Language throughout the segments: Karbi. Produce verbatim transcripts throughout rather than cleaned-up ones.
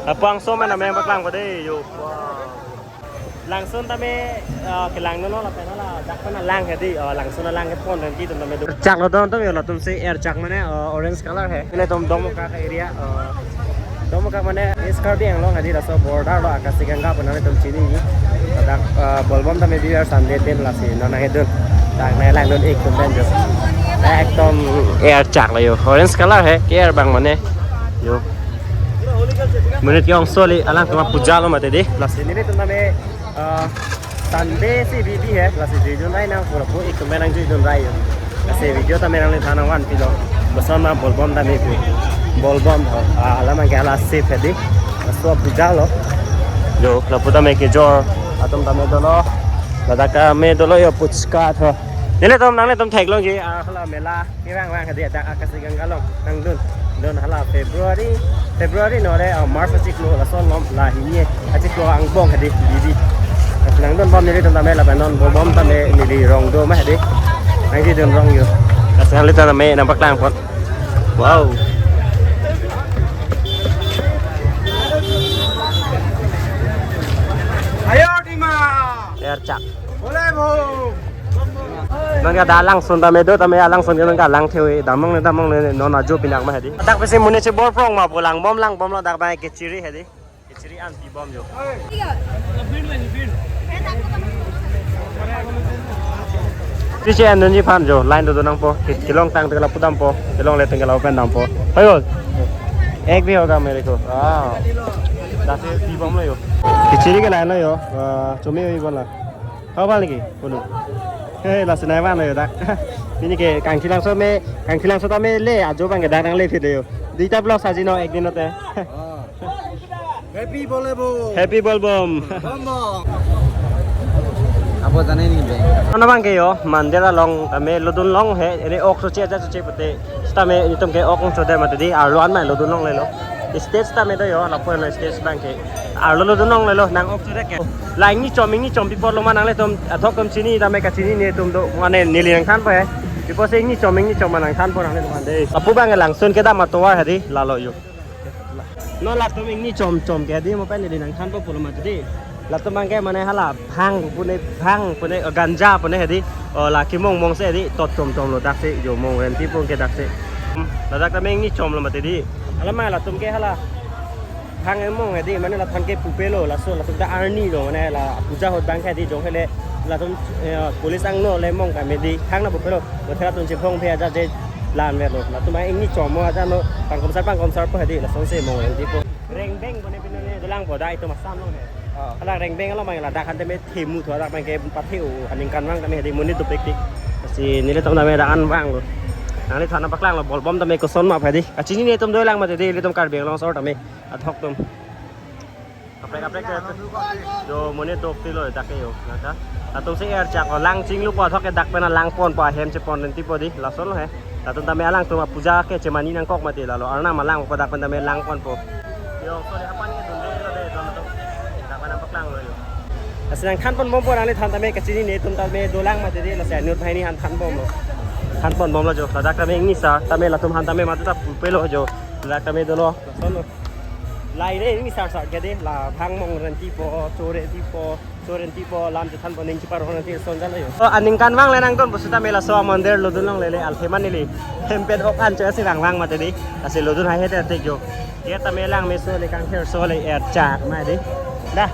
Apangso men ameng paklang ko dei yo. Langsun tame, eh, kelang no lapen hala dak pen alang hedi, eh, langsun alang ke pon nanti tum tame do. Chak lo don tame yo latum si air chak mane, eh, orange color he. Nelitum Dongmukak area, eh, Dongmukak mane East Karbi Anglong hedi laso border lo Akashi Ganga pen nelitum chini. Dak, eh, Bolbom tame biar Sunday din lasi non nang edun. Dak nang lang dun ik tum ben jo. Ekdom air chak lo yo. Orange color he, ke air bang mane. Yo. Monit ke ongso le alangtum apuja lo mati dei. Lasi nelitum tame, ah, Sunday si bibi he. Lasi jui dun rai nang pura pu ik tum nang jui dun rai yo. Lasi video tame nangliphan nangvan pilo. Boson ma Bolbom tame pu. Bolbom ho. Ah, alam ke hala safe hedi. Laso apuja lo. Yo, lapu tame kejor. Atum tame dolo. Ladak tame dolo yo puchka tho. Nelitum nanglitum theklongji, ah, hala mela. Kevang vang hedi dak Akashi Ganga along nang dun. Dun hala February, February no le, ah, March achiklo lason lom la hini achiklo angbong hedi bibi. Nang dun bom nelitum tame lapen non Bolbom tame neli rong do ma hedi. Nang jui dun rong yo. Lason nelitum tame nang paklang pon. Wow. Ayo Dima. Air chak. Boleh bo. Nang ke da langsun tame do tame alangsun ke nang ke lang thewe damong ne damong ne non ajo pinak ma hedi. Dak pesi monit si bor prong ma pu langbom langbom lo dak ba kechiri hedi. Kechiri an pibom jo. Kechiri an nunji phan jo line do do nangpo. Ke-, kelong tang tengla pudampo. Kelong le tengla open dampo. Hoy. Ek bhi hoga mere ko. Ah. Dak si pibom lo yo. Kechiri ke line lo yo. Ah, chumi oi bola. Kau balik ki? Punu. He, lasi nai van yo dak. Ini ke Kangthilangso me, Kangthilangso tame le, ajo bang ke dak nang le phit yo. Duita vlog saji no ek din te. Ah. Happy Bolebo. Happy Bolbom. Bom bom. Apo jane ni be. Ano bang ke yo, mandir along tame lodun long he, ini ok so che ja so che pute. Sitame itum ke ok so de mati dei, arlo an mai lodun long lelo. Stage tame do yo, lapu lo stage bang ke. Arlo lodun long lelo, nang ok so de ke. La ingni chom, ingni chom pi apot lo ma nanglitum, athok tum chini, tame kachini netum do, mane neli nangthanpo he. Pi apotsi ingni chom, ingni chom ma nangthanpo nanglitum an dei. Lapu bang langsun kedam atovar hedi, lalo yo. Non latum ingni chom chom ke hedi mo pen neli nangthanpo pulo mati dei. Latum bang ke mane hala bhang pune, bhang pune, eh, ganja pune hedi. Oh, la kemong mong si hedi, tot tom tom lo dak si, jo mong renti pun ke dak si. Hmm, ladak tame ingni chom lo mati dei. Hala ma latum ke hala bhang emong hedi, mane la thang ke pupe lo, laso latum ta arni lo, mane la puja ahut bang ke hedi, jong hele latum, eh, police angno le mong kame dei, thang na pupe lo, lo thera tun chephong phe aja je lan ve lo, latum ai ingni chom mo aja no, pangkomsar pangkomsar po hedi, lason si mong renti po. Rengbeng pune pine ne dolang po dei, itum Assam along he. Oh. Hala rengbeng along bang ladak han tame themu tho dak bang ke pathe o aningkanvang tame hedi monit dopik tik. Si nelitum tame dak an vang lo. Nangliphan nang paklang lo Bolbom tame koson ma hedi. Kachini netum dolang mati dei, ilitum Karbi Anglong asor tame. Athok tum. Kaprek kaprek ke. Jo monit dopik lo dak ke yo. Naka. Latum si air chak lo lang chinglu po athok ke dak pen lang ponpo ahem chepon renti po dei. Lason lo he. Latum tame alangtum apuja ke chemani nangkok mati lalo. Arnam alang po dak pen tame lang ponpo. Yo, sorry, apan ke dun dei lo dei, don to. Dak pen nang paklang lo yo. Lasi nangthan pon bompo nangliphan tame kachini netum tame dolang mati dei, lasi anut banghini han than bomlo. Than pon bomlo jo. Ladak tame ingni sar, tame latum han tame mati ta pupe lo jo. Ladak tame dolo. Lason lo. Lai re ingni sar sar ke dei, la bhang mong renti po, cho renti po. Cho renti po, lam chethan po, ning cheparo renti son jalo yo. So, aningkanvang le nangdun pu sitame laso amandir lodun long lele altheman neli. Hempet ok an che asi vang vang mati dei. Asi lodun hai hete tik jo. Gate tame lang me so le kangther so le air chak ma dei. Dah.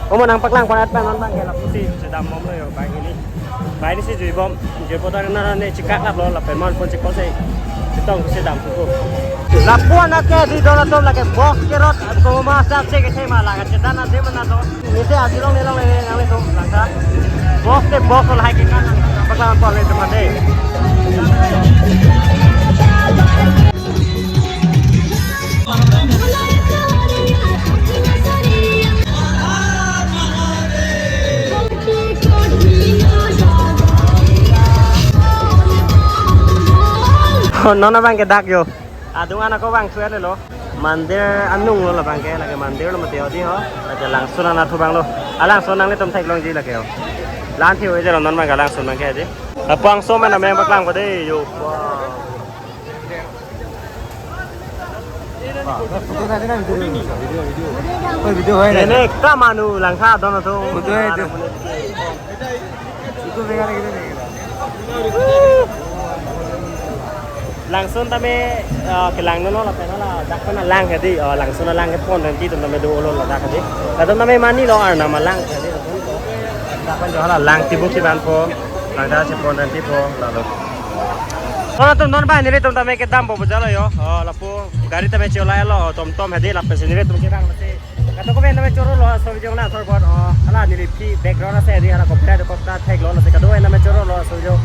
Omo nang paklang pon at bang non bang ke lapusi chedam bomlo yo bang ini. Bang ini si jui bom. Jui bom ta na ne chikak lap lo lapen man pon chikol si. Chetong si dam kuku. Lapu anak ke di dona tom lake box ke rot ko ma sa che ke thema la ka chedan ade mana do. Ni se aji long ne long ne nang le tom la ka. Box te box ko lahai ke kan paklang pon le teman dei. Oh, non abang ke dak yo. Adung anak ko bang thuer lo. Mandir anung lo labang ke, lake mandir lo mati odi ho. Lake langsun anak thu bang lo. Alangsun nanglitum theklongji lake ho. Lan thi ho je lo non bang ke langsun bang ke je. Apangso men ameng paklang ko dei yo. Wow. Photo tha de na, video, video, video. Oi, video hai na. Ene ekta manu langtha don atum. Photo hai de. Photo bega lagi de. Langsun tame, eh, kelang no la pena la dak pena lang hedi, eh, langsun lang ke pon nanti tum tame do lo la dak hedi. Kadam tame mani lo arna malang hedi. Dak pen jo hala lang tibu kiban po, lang da si pon nanti po, lalu. Oh, tum non ba nelitum tame kedam po bujalo yo. Oh, lapu gari tame chola lo, tom tom hedi lapen si nelitum kedam lasi. Kado ko ben tame choro lo so video na sor bot. Oh, hala neli phi background ase hedi hala kopta kopta thek lo lasi kado ben tame choro lo so video.